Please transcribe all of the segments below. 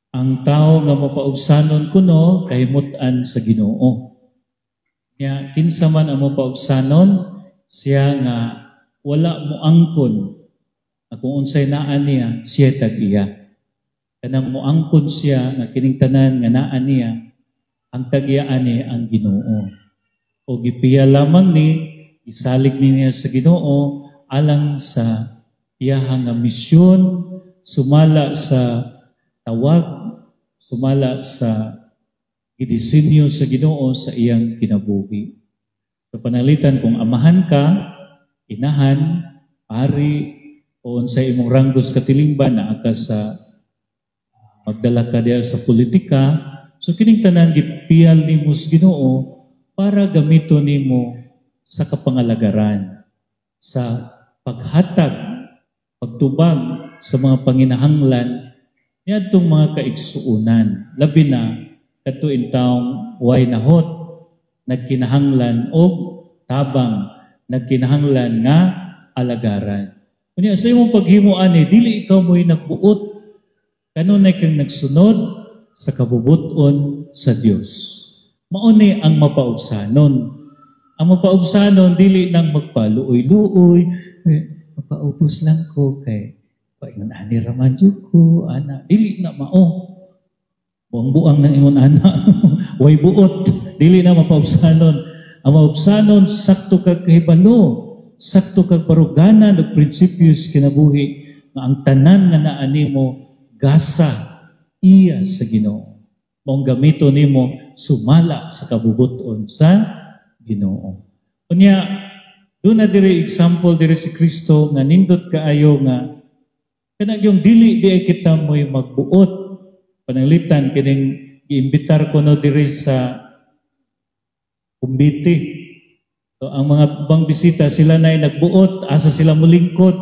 Ang tao nga mapaugsanon kuno kahimut-an sa Ginoo. Nya kinsa man ang mapaugsanon, siya nga wala moangkon nga kung unsay naa niya, siya tag-iya. Kanang moangkon siya nga kining tanan nga naa niya, ang tag-iya ani ang Ginoo. O gipiya lamang ni, isalig ni niya sa Ginoo alang sa iyahang nga misyon, sumala sa tawag, sumala sa gidisenyo sa Ginoo sa iyang kinabuhi. So pananglitan kung amahan ka, inahan, pari, o unsay imong ranggos katilingban, naa ka sa magdala ka diya sa politika, so kining tanan gipiyal nimo sa Ginoo para gamito nimo sa kapangalagaran, sa paghatag, pagtubag sa mga panginahanglan niadtong mga kaigsuonan, labi na kadto intawong way nahot, nagkinahanglan og tabang, nagkinahanglan nga alagaran. Unya sa imong paghimo ani, dili ikaw mo'y nagbuot, kanunay kang nagsunod sa kabubuton sa Dios. Mao ni ang mapaugsanon. Ang mapaugsanon dili nang magpaluoy-luoy, eh, mapaubos lang ko kay paingon ani ra man jud ko ana, dili na mao. Buang-buang nang ingon ana. Way buot, dili na mapaugsanon. Ang maugsanon, sakto kag kahibalo, sakto kag baruganan og prinsipyo sa kinabuhi nga ang tanan nga naa nimo gasa iya sa Ginoo. Maong gamito nimo sumala sa kabubuton sa Ginoo. Unya, duna diri example diri si Kristo nga nindot kaayo nga kana yung dili di ay kita mo'y magbuot. Pananglitan kining giimbitar ko no diri sa kumbiti. So ang mga bang bisita, sila na nagbuot, asa sila mulingkod.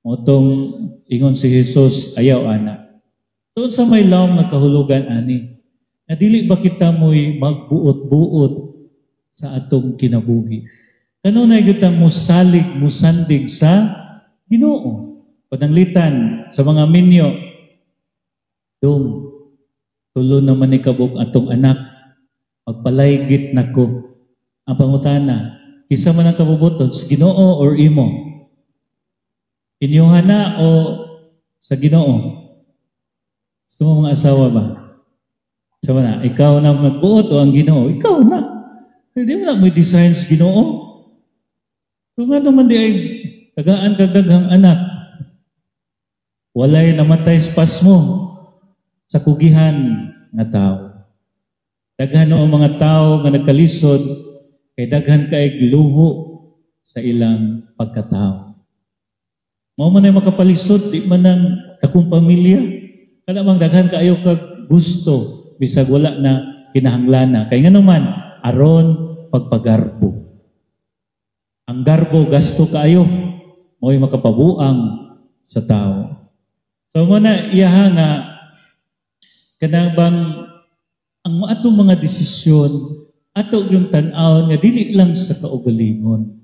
Motong ingon si Jesus, "Ayaw ana." So unsa may lawom nga kahulugan ani? Na dili ba kita mo'y magbuot-buot sa atong kinabuhi? Kanunay kita musalig, musandig sa Ginoo. Pananglitan sa mga minyo, "Dong, tulo naman ni kabuk atong anak, magpalaygit nako." Ang pangutana, kinsa man ang kabubuton, sa Ginoo or imo? Inyuha na o sa Ginoo? Gusto mo mga asawa ba? Sa na, ikaw na magbuot o ang Ginoo? Ikaw na. Hindi mo na may design sa Ginoo. Kung nga naman di ay tagaan kag daghang anak, walay namatay sa pasmo sa kugihan nga tao. Daghan no ang mga tao nga nagkalisod kay daghan kay luho sa ilang pagkatao. Mao man ay makapalisod, di man ang akong pamilya. Kana bang daghan kaayo kag gusto bisag wala na kinahanglana. Kay nga naman aron pagpagarbo. Ang garbo gasto kaayo, mao'y makapabuang sa tao. So mo na iyaha nga kanang bang ang atong mga desisyon ato yung tan-aw nga dili lang sa kaugalingon.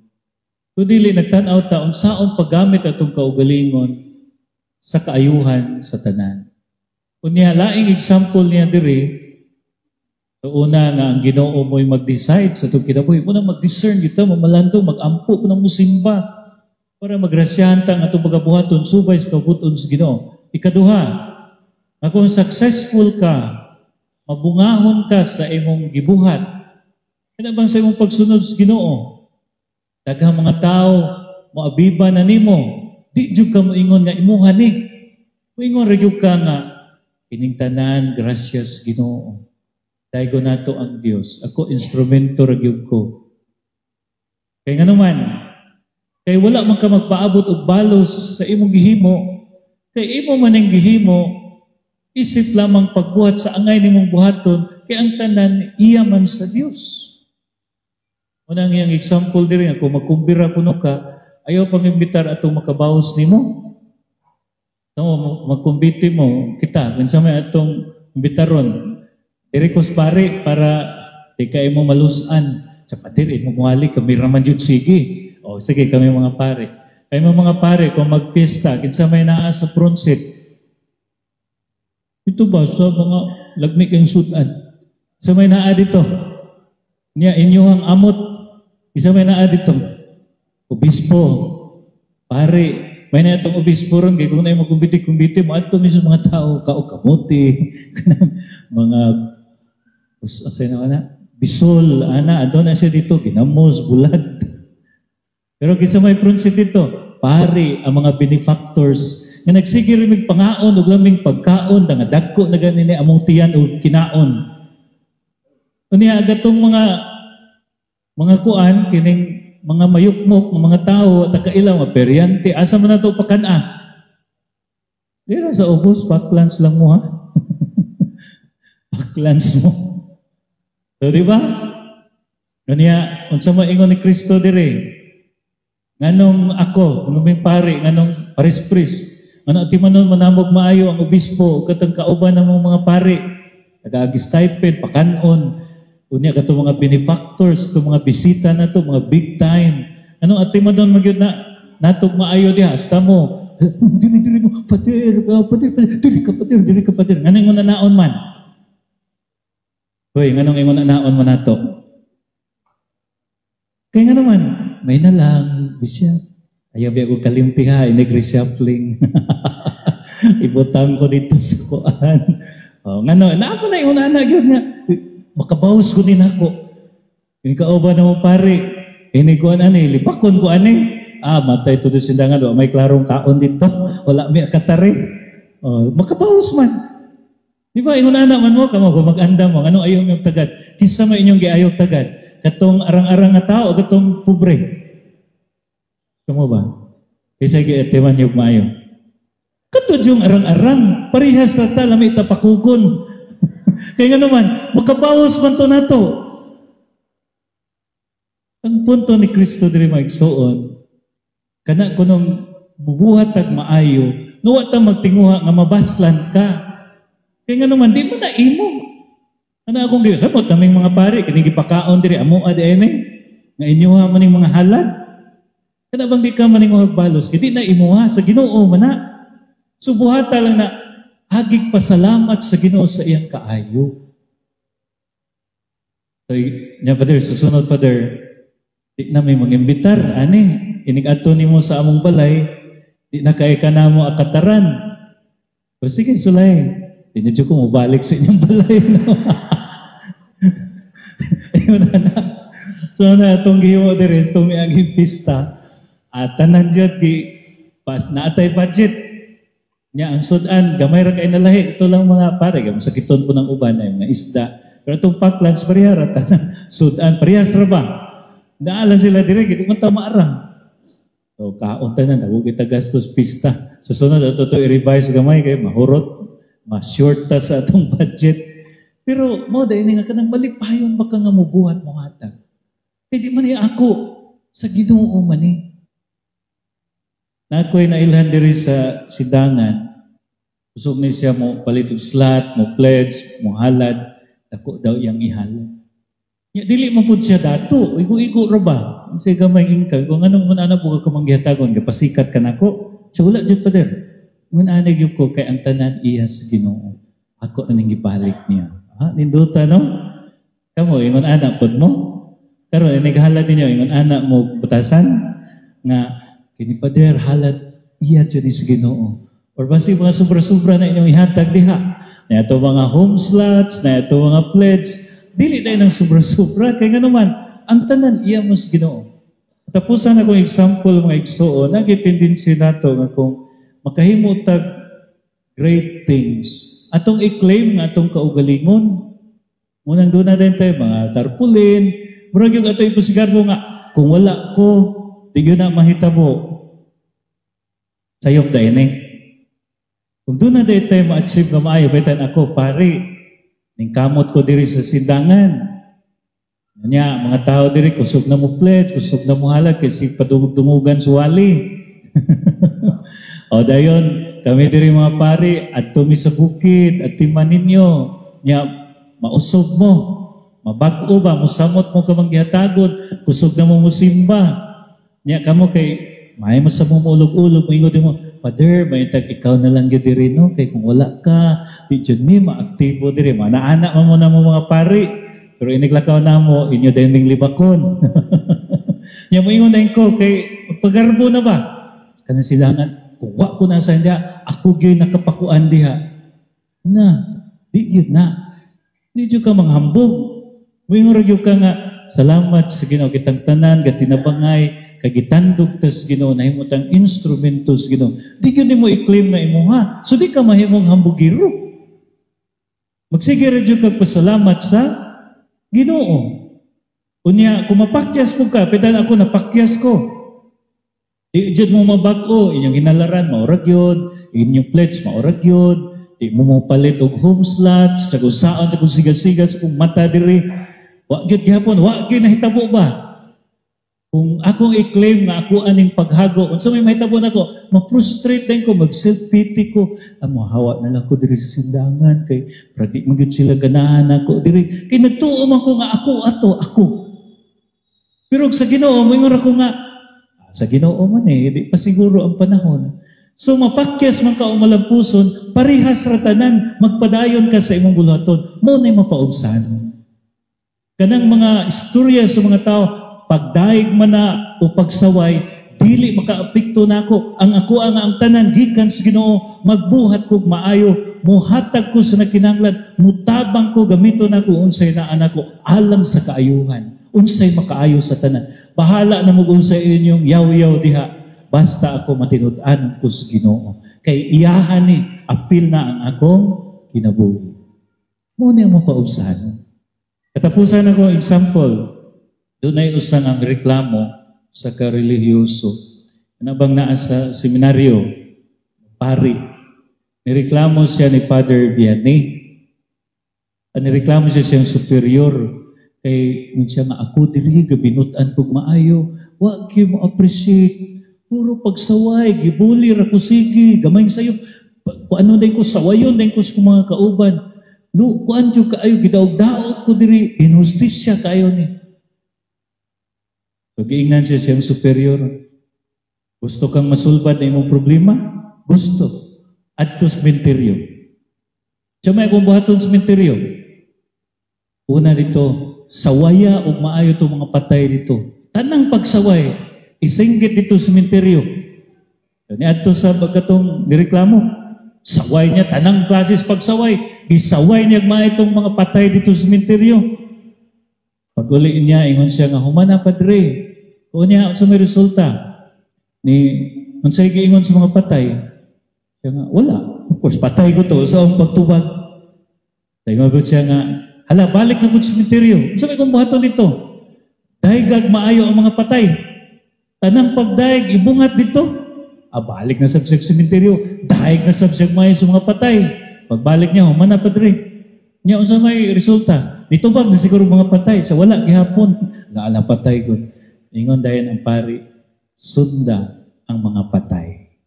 Kung dili nagtan-aw ta unsaon paggamit atong kaugalingon sa kaayuhan sa tanan. Unya, laing example niya diri. So una nga ang Ginoo mo'y mag-decide sa atong kinabuhi. Muna mag-discern kita, mamalandong, mag-ampo, muna musimba para magrasyahan ta ang atong pagabuhaton subay sa kabuton sa Ginoo. Ikaduha, nga kung successful ka, mabungahon ka sa imong gibuhat, kana bang sa imong pagsunod sa Ginoo, daghang mga tao moabiba na nimo, di jud ka moingon nga imuha ni. Moingon ra jud ka nga kining tanan grasyas Ginoo. Daygo nato ang Dios. Ako instrumento ra gyud ko. Kay nganuman, kay wala man ka magpaabot og balos sa imong gihimo, kay imo man ang gihimo isip lamang pagbuhat sa angay nimong buhaton, kay ang tanan iya man sa Dios. Muna ang iyang example diri nga kung magkumbira kuno ka, ayaw pang imbitar atong makabawas nimo. No, magkumbiti mo kita, kinsa may atong imbitaron. Diri ko pare para di ka imo malusan. Sa padir imo muali kami raman jud, sige. O sige, kami mga pare. Kay mo mga pare kung magpista, kinsa may naa sa front seat. Ito ba sa mga lagmi kang sudan? Sa may naa dito. Niya inyong amot. Isa may naa dito. Obispo. Pare. May na itong obispo ron. Kaya kung na yung magkumbiti-kumbiti, moadto mi sa mga tao, kao kamuti, mga, asa na na, bisol, ana, adto na siya dito, ginamos, bulad. Pero kinsa may pronsi dito, pare, ang mga benefactors, nga nagsige rin mig pangaon ug laming pagkaon, nga dagko na gani ni amutian og kinaon. Unya gatong mga kuan kining mga mayukmok ng mga tao at kaila mga peryante, asa man nato pakan-a? Dira sa ubos, pack lunch lang mo ha. Pack lunch mo. So di ba? Kanya unsa man ingon ni Kristo dire? Nganong ako, nganong pare, nganong parish priest, ano ti manon manamog maayo ang obispo katong kauban ng mga pare, nagaagi stipend, pakanon, unya kato mga benefactors, kato mga bisita na to, mga big time. Ano ati manon magyud na natog maayo diha, hasta mo, diri diri mo, pader, pader, pader, diri ka pader, diri ka pader. Nganong ingon na naon man? Hoy, nganong ingon na naon man nato? Kaya nga naman, may na lang, bishop. Ayaw biya ko kalimti ha, inig reshuffling. Ibutang ko dito sa kuan. Oh, ngano, naa po na yung una gyud nga makabawas ko din ako. Ini kauban na mo pare. Ini kuan ani, libakon ko ani. Ah, matay to sindangan, wa may klarong kaon dito. Wala mi katari. Oh, makabawas man. Di ba, ingon ana man mo, kamo, kung mag-anda mo, ano ayaw mo tagad? Kinsa may inyong giayaw tagad? Katong arang-arang nga tao, o katong pobre? Kamo ba? Kaysa giatiman yung maayo. Katod yung arang-arang, parehas na ta, lami tapakugon. Kaya nga naman, makabawas man to nato. Ang punto ni Kristo diri maigsuon, kana kunong mubuhat tag maayo, nga wa ta magtinguha nga mabaslan ka. Kaya nga naman, di mo na imo. Ano akong gisamot naming mga pare, kining gipakaon diri amo adi ini, nga inyuha man ning mga halad. Kana bang di ka maninguhag balos, kay di na imuha sa Ginoo man na. So buhata lang na agig pasalamat sa Ginoo sa iyang kaayo. So, nya Father, susunod Father, di na may mangimbitar, ani, inig adto nimo sa among balay, di na kay ka namo akataran. Pero sige, sulay. Di na ko mobalik sa inyong balay. No? Ayun na na. So na itong gihimo diri, itong miaging pista, at tanan jud gi pas naatay budget. Nya ang sudan gamay ra kay nalahi, ito lang mga pare, gamay sakiton po ng uban ay mga isda. Pero itong pack lunch pareha ra tanan sudan parehas ra ba? Naalan sila dire kay kung tama ra. So kaon tanan dako kita gastos pista. Susunod ato to i-revise gamay kay mahurot, ma-short ta sa atong budget. Pero mo dai nga kanang malipayon baka nga mubuhat mo hatag. Kay di man ni ako sa Ginoo man ni. Na ako'y nailhan diri sa sidangan. Kusog ni siya mo palit og slot, mo pledge, mo halad, dako daw iyang ihalad. Nya dili man pud siya dato, igo-igo ra ba? Siya gamay income. Kung anong ngun ana po ka manggihatagon, gapasikat ka nako. Siya wala jud pader. Ngun ana gyud ko kay ang tanan iya sa Ginoo. Ako na ning gibalik niya. Ha, ninduta no? Kamo ingon ana pod mo. Karon inighalad ninyo ingon ana mo butasan nga kini pader halad iya jud ni sa Ginoo. Or basi mga sobra-sobra na inyong ihatag diha. Na ito mga home slots, na ito mga pledge, dili tayo ng sobra-sobra. Kaya nga naman, ang tanan iya mo sa Ginoo. Tapusan akong example mga igsuon, nagitendency nato nga kung makahimo tag great things, atong i-claim nga atong kaugalingon. Munang doon na din tayo, mga tarpaulin, murag yung ato iposigarbo nga, kung wala ko, di yun na mahitabo. Sayop dahil eh. Kung doon na dahil tayo ma-achieve nga maayo, baitan ako, pare, ning kamot ko diri sa sindangan. Nya, mga tao diri, kusog na mo pledge, kusog na mo halad, kasi padungog-dungugan suwali. O dayon, kami diri mga pare, at tumi sa bukid, at timan ninyo, nya, mausog mo, mabag-o ba, musamot mo ka manggihatagon, kusog na mo musimba. Nya, kamo kay, may mo sa mo ulog-ulog, moingon mo, "Father, may tag ikaw na lang gyud diri, no, kay kung wala ka, di jud mi maaktibo diri." Mana-ana man mo na mo mga pari. Pero iniglakaw na mo, inyo dayon ming libakon. Nya moingon dayon ko kay pagarbo na ba? Kana sila nga kung wa ko na sa diha, ako gyud nakapakuan diha. Na, di gyud na. Di gyud ka manghambog. Moingon ra gyud ka nga, "Salamat sa Ginoo, kitang tanan gatinabangay kay gitandog tas Ginoo, nahimo tang instrumento sa Ginoo." Di gyud nimo i-claim na imuha. So di ka mahimong hambugiro. Magsige ra gyud kag pasalamat sa Ginoo. Unya, kung mapakyas mo ka, pitan ako, napakyas ko. Di jud mo mabag-o, inyong hinalaran, maurag yun, inyong pledge, maurag yun, di mo mo palit og home slots, tag usaon, tag siga-siga sa kong mata diri. Wa gyud gihapon, wa gyud nahitabo ba? Kung akong i-claim nga ako aning paghago, unsa may mahitabo nako, ma-frustrate din ko, mag-self-pity ko. Amo, hawa na lang ko diri sa sindangan kay para di man gyud sila ganahan ako diri. Kay nagtuo man ko nga ako ato, ako. Pero sa Ginoo, moingon ako nga, "Ah, sa Ginoo man eh, di pa siguro ang panahon." So mapakyas man ka o malampuson, parehas ra tanan, magpadayon ka sa imong buluhaton, mo na mapaubsanon. Kanang mga istorya sa mga tao, pagdaig man na o pagsaway, dili makaapekto nako. Ang ako ang tanan gikan sa Ginoo, magbuhat kog maayo, muhatag ko sa nakinahanglan, mutabang ko, gamito nako unsay naa nako alang sa kaayuhan, unsay makaayo sa tanan. Bahala na mo unsay inyong yaw-yaw diha, basta ako matinud-an ko sa Ginoo. Kay iyahan ni apil na ang akong kinabuhi. Mo ni ang mapaubsahan. Katapusan ako example, dunay usang ang reklamo sa karelihiyoso. Ano bang naa sa seminaryo? Pari. Nireklamo siya ni Father Vianney. Nireklamo siya siyang superior. Kay ingon siya nga, "Ako diri gabinut-an kog maayo, wa gyud mo appreciate. Puro pagsaway, gibuli ra ko sige, gamay sayo. Kung ano din ko sawayon din ko sa mga kauban. No, kuan jud kaayo, gidaog-daog ko diri, inhustisya kaayo ni." So giingnan siya siyang superior, "Gusto kang masulbad na imong problema? Gusto. Adto sa sementeryo." Siya may akong buhaton sa sementeryo. "Una dito, sawaya og maayo to mga patay dito. Tanang pagsaway, isinggit dito sa sementeryo." Ni adto sa pagkatong nireklamo. Saway niya, tanang klases pagsaway. Gisaway niya maayo itong mga patay dito sa sementeryo. Pag uli niya, ingon siya nga, "Humana, padre." Unya, unsa may resulta? Ni, unsay giingon sa mga patay? Siya nga, "Wala. Of course, patay ko to. So, ang pagtubag." Ingon ko siya nga, "Hala, balik na po sa sementeryo. Unsa may kong buhaton dito? Daigag maayo ang mga patay. Tanang pagdaig, ibungat dito." Ah, balik na sa sementeryo. Daig na sa maayo sa mga patay. Pagbalik niya, "Humana, padre." Niya, unsa may resulta? Nitubag na siguro mga patay. Sa wala, gihapon. Nga patay ko. Ingon dayon ang pari, "Sunda ang mga patay.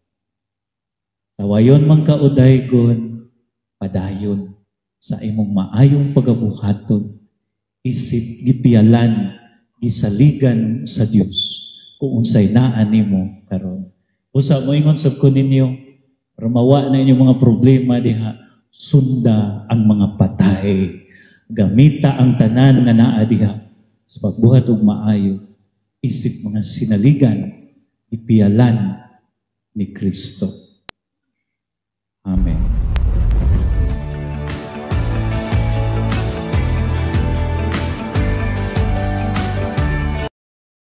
Sawayon man ka o daygon, padayon sa imong maayong pagabuhaton, isip gipialan, gisaligan sa Dios kung unsay naa nimo karon." Usa mo ingon sab ko ninyo, para mawa na inyong mga problema diha, sunda ang mga patay. Gamita ang tanan nga naa diha sa pagbuhat og maayo isip mga sinaligan, ipialan ni Kristo. Amen.